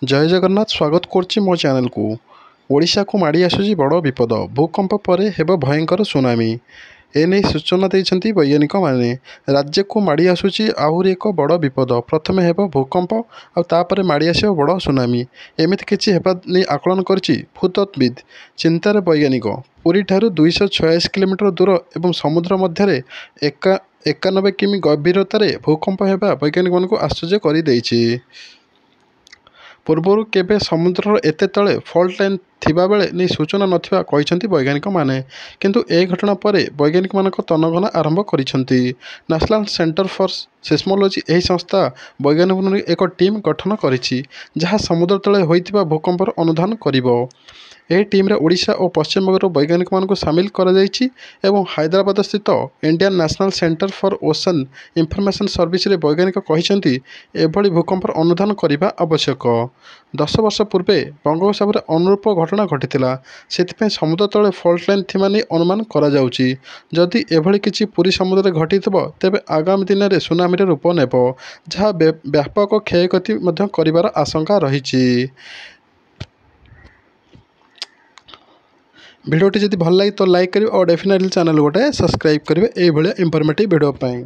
ଜୟ ଜଗନ୍ନାଥ, ସ୍ୱାଗତ କରୁଛି ମୋ ଚ୍ୟାନେଲକୁ। ଓଡ଼ିଶାକୁ ମାଡ଼ି ଆସୁଛି ବଡ଼ ବିପଦ। ଭୂକମ୍ପ ପରେ ହେବ ଭୟଙ୍କର ସୁନାମି, ଏନେଇ ସୂଚନା ଦେଇଛନ୍ତି ବୈଜ୍ଞାନିକମାନେ। ରାଜ୍ୟକୁ ମାଡ଼ି ଆସୁଛି ଆହୁରି ଏକ ବଡ଼ ବିପଦ। ପ୍ରଥମେ ହେବ ଭୂକମ୍ପ, ଆଉ ତାପରେ ମାଡ଼ି ଆସିବ ବଡ଼ ସୁନାମି। ଏମିତି କିଛି ହେବା ନେଇ ଆକଳନ କରିଛି ଭୂତତ୍ତ୍ୱବିତ୍। ଚିନ୍ତାରେ ବୈଜ୍ଞାନିକ। ପୁରୀଠାରୁ 286 କିଲୋମିଟର ଦୂର ଏବଂ ସମୁଦ୍ର ମଧ୍ୟରେ 91 କିମି ଗଭୀରତାରେ ଭୂକମ୍ପ ହେବା ବୈଜ୍ଞାନିକମାନଙ୍କୁ ଆଶ୍ଚର୍ଯ୍ୟ କରିଦେଇଛି। ପୂର୍ବରୁ କେବେ ସମୁଦ୍ରର ଏତେ ତଳେ ଫଲ୍ଟ ଲାଇନ୍ ଥିବାବେଳେ ନେଇ ସୂଚନା ନଥିବା କହିଛନ୍ତି ବୈଜ୍ଞାନିକମାନେ। କିନ୍ତୁ ଏହି ଘଟଣା ପରେ ବୈଜ୍ଞାନିକମାନଙ୍କ ତନାଘନା ଆରମ୍ଭ କରିଛନ୍ତି। ନ୍ୟାସନାଲ୍ ସେଣ୍ଟର ଫର୍ ସିସ୍ମୋଲୋଜି, ଏହି ସଂସ୍ଥା ବୈଜ୍ଞାନିକଙ୍କୁ ନେଇ ଏକ ଟିମ୍ ଗଠନ କରିଛି, ଯାହା ସମୁଦ୍ର ତଳେ ହୋଇଥିବା ଭୂକମ୍ପର ଅନୁଧ୍ୟାନ କରିବ। ଏହି ଟିମ୍ରେ ଓଡ଼ିଶା ଓ ପଶ୍ଚିମବଙ୍ଗର ବୈଜ୍ଞାନିକମାନଙ୍କୁ ସାମିଲ କରାଯାଇଛି ଏବଂ ହାଇଦ୍ରାବାଦସ୍ଥିତ Indian national centre for ocean information ସର୍ଭିସରେ ବୈଜ୍ଞାନିକ କହିଛନ୍ତି, ଏଭଳି ଭୂକମ୍ପର ଅନୁଧ୍ୟାନ କରିବା ଆବଶ୍ୟକ। 10 ବର୍ଷ ପୂର୍ବେ ବଙ୍ଗୋପସାଗରରେ ଅନୁରୂପ ଘଟଣା ଘଟିଥିଲା। ସେଥିପାଇଁ ସମୁଦ୍ର ତଳେ ଫଲ୍ଟ ଲାଇନ୍ ଥିବା ନେଇ ଅନୁମାନ କରାଯାଉଛି। ଯଦି ଏଭଳି କିଛି ପୁରୀ ସମୁଦ୍ରରେ ଘଟିଥିବ, ତେବେ ଆଗାମୀ ଦିନରେ ସୁନାମିର ରୂପ ନେବ, ଯାହା ବ୍ୟାପକ କ୍ଷୟକ୍ଷତି ମଧ୍ୟ କରିବାର ଆଶଙ୍କା ରହିଛି। ଭିଡ଼ିଓଟି ଯଦି ଭଲ ଲାଗେ ତ ଲାଇକ୍ କରିବେ ଓ ଡେଫିନେଟଲି ଚ୍ୟାନେଲ୍ ଗୋଟେ ସବସ୍କ୍ରାଇବ୍ କରିବେ ଏଇଭଳିଆ ଇନଫର୍ମେଟିଭ୍ ଭିଡ଼ିଓ ପାଇଁ।